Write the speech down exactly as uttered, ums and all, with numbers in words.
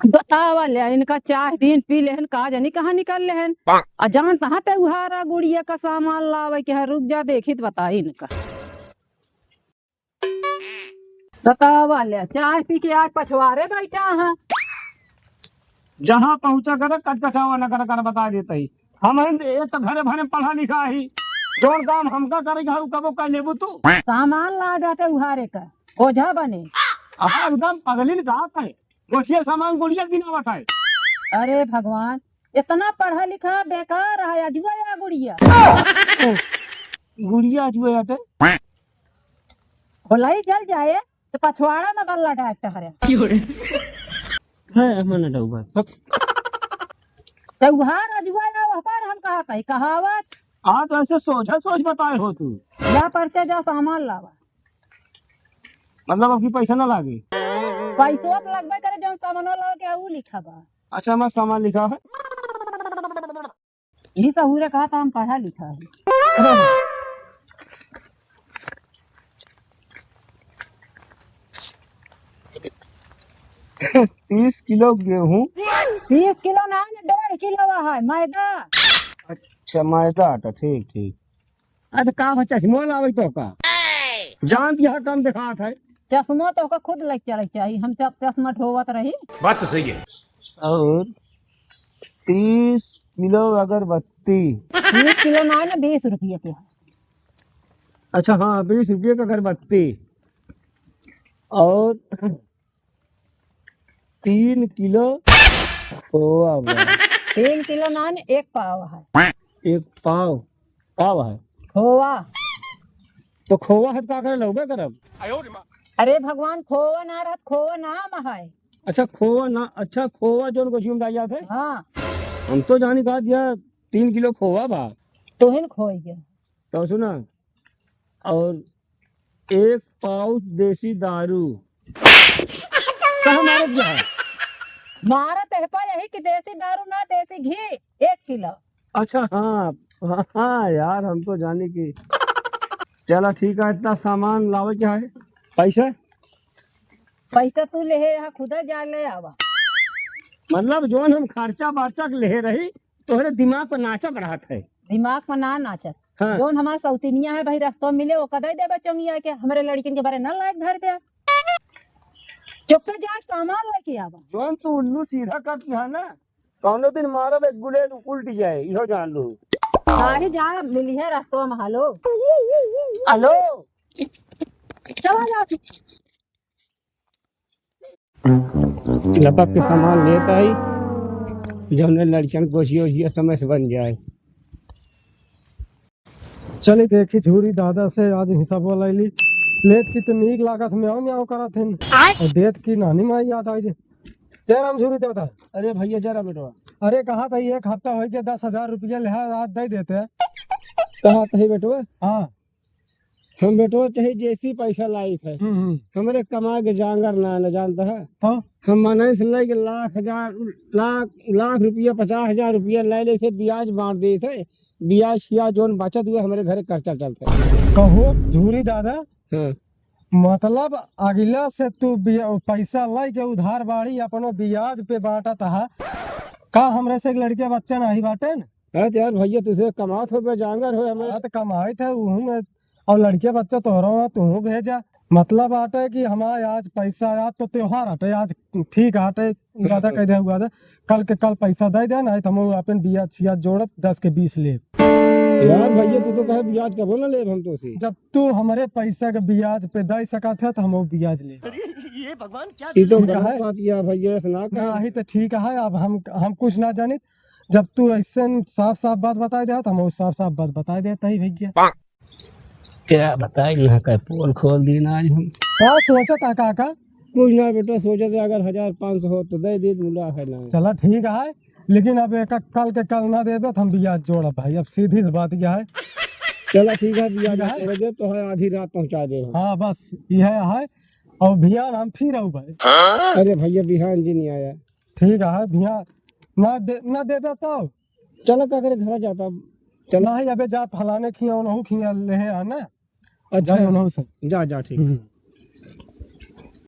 बतावा ले, इनका चाह दीन पी लेहन, का जानी कहाँ निकल लेहन। आ जानत ह ते उहारा गुड़िया का सामान लावे के है, रुक जा देखी त बताई इनका। बतावा ले, चाह पी के आज पछवारे बैठा है। जहाँ पहुँचा करे कटकटावा न कर कर बता देते ही। हम हैं एक तो घरे भरे पढ़ा लिखा ही, जौन काम हमका करे के है, उ कबो कर लेबू तू। सामान ला जाते उहारे का, ओझा बने। हाँ, एकदम पगली ने कहा है, गोठिया सामान गुड़िया गिनावत है। अरे भगवान, इतना पढ़ा लिखा बेकार है, अजुआ या गुड़िया। गुड़िया अजुआ आटे। होलाई जल जाए तो पछवाड़ा में बल्ला डाल टहरे। है, मने डौबा। तो उहार अजुआ या वह पर हम कहा था, कहावत। हाँ, तो ऐसे सोझा सोझ बताए हो तू। जा परचे जा सामान लावा। मतलब अब की पैसा ना लागे? पैसो तो लगबे करे, जौन सामानो लावे के ऊ लिखा बा। अच्छा, हमार सामान लिखा है। ई सहूरे कहा था हम पढ़ा लिखा है। तीस किलो गेहूं। तीस किलो ना, डेढ़ किलो है मैदा। अच्छा, मैदा आटा, ठीक, ठीक। अरे तो का बा, चश्मो लावे तो का? जान दिया कम दिखात है। चश्मो तो ओका खुद लग चले चाहिए, हम चप-, चश्मा ढोवत रही। बात तो सही है। और तीस किलो अगरबत्ती। तीस किलो ना, ना, बीस रुपये के है। अच्छा, हाँ, बीस रुपये की अगरबत्ती। और तीन किलो खोवा बा। तीन किलो ना, ना, एक पाव है। एक पाव, पाव है। खोवा। तो खोवा है तो का करे, लौबे करब? अरे भगवान, खोवा ना रहत, खोवा नाम है। अच्छा, खोवा ना, अच्छा, खोवा जौन गोझियो में डाल जात है? हाँ। हम तो जानी कहा दिया तीन किलो खोवा बा। तोहिन खोई गया। तो सुना, और एक पाउच देसी दारू। कहाँ मारत जा? मारत है पर यही कि देसी दारू ना, देसी घी एक किलो। अच्छा, हाँ, हाँ, हाँ यार, हम तो जाने कि। चला ठीक है, इतना सामान लावे क्या है? पैसा? पैसा तू ले है, यहाँ खुदा जा ले आवा। मतलब जौन हम खर्चा बर्चा के ले रही, तोहरे दिमाग पर नाचत रहत है। दिमाग पर ना नाचत। हाँ। जौन हमार सौतिनिया है भाई, रस्तवा में मिले, ओका दे देबे चोंगिया के, हमरे लड़किन के बारे ना लायक धर दे। चुप्पे जा, सामान लेके आवा। जौन तू उल्लू सीधा कर दिया ना, कौनो दिन मारब एक गुलेल उल्ट जाए, इहो जान लो। नाही जा, मिली है रस्तवा में। हेलो। हेलो। चला जा। लपक के सामान लेत आई, जौने लड़कियन के गोझिया ओझिया समय से बन जाए। चली देखी झूरी दादा से आज हिसाब वाला ली, लेत की तो नीक लागत, म्याऊं म्याऊं करत हिन, आय। और देत की नानी माई याद आई जे। जय राम झूरी दादा। अरे भैया, जय राम बेटवा। अरे कहा था एक हफ्ता हो गया, दस हजार रुपया ले आज दे देते। कहा था बेटवा? हाँ। हम बेटवा चाहे जैसी पैसा लाई थे, हम्म, हम्म। हमरे कमाए के जांगर ना, न जानता है। तो? हम मनई से लेके लाख हजार, लाख, लाख रुपया, पचास हजार रुपया ले ले से ब्याज मार दे थे। ब्याज सिया जौन बचत हुए हमरे घरे खर्चा चलते। कहो झूरी दादा, हाँ। मतलब अगला से तू बिया-, पैसा लाई के उधार बाड़ी अपनो ब्याज पे बांटत है। का हमरे से एक लड़के बच्चा नहीं बाटेन? अरे तो यार भैया, तुझे कमात हो, बेजांगर हो हमें। हाँ, तो कमाइत है, उहू में और लड़के बच्चा तोहरो है, तू भेजा। मतलब आटे कि हमारे आज पैसा, आज तो त्योहार आटे, आज ठीक आटे, ज्यादा कह दे हुआ था, कल के कल पैसा दे दे, नहीं तो हम अपन ब्याज छियाज जोड़ब, दस के बीस लेब। यार भैया, तू तो कहे ब्याज कबो ना लेब हम तो से। जब तू हमरे पैसा के ब्याज पे दे सकत है, तो हम वो ब्याज लेब। अरे, ये भगवान क्या ये तो ठीक है। गलत बात किया भैया, ऐसा ना कहे। नहीं तो ठीक है, अब हम, हम कुछ ना जानित। जब तू ऐसे साफ साफ बात बताई दे, तो हम साफ साफ बात बताई देता ही भैया। क्या बताई, यहाँ का पोल खोल दी ना आज हम। का सोचत है काका? कुछ ना बेटा, सोचत है अगर हजार पाँच सौ हो तो दे दे, मुला है ना। चला ठीक है, लेकिन अब एक कल के कल ना देबे तो हम ब्याज जोड़ब भाई। अब सीधी सी बात यह है। चला ठीक है, ब्याज ठीक है। जोड़ दे तो है, आधी रात पहुँचा दे हम। हाँ बस यह है। और बिहान हम फिर आऊ भाई। अरे भैया, बिहान जी नहीं आया। ठीक है भैया, ना दे, ना देबे तो चलो का करे, घर जाता। चलो। नहीं, अबे जा फलाने खिया, उनहु खिया ले है ना। अच्छा। जा उनहु से। जा, जा, ठीक। हम्म।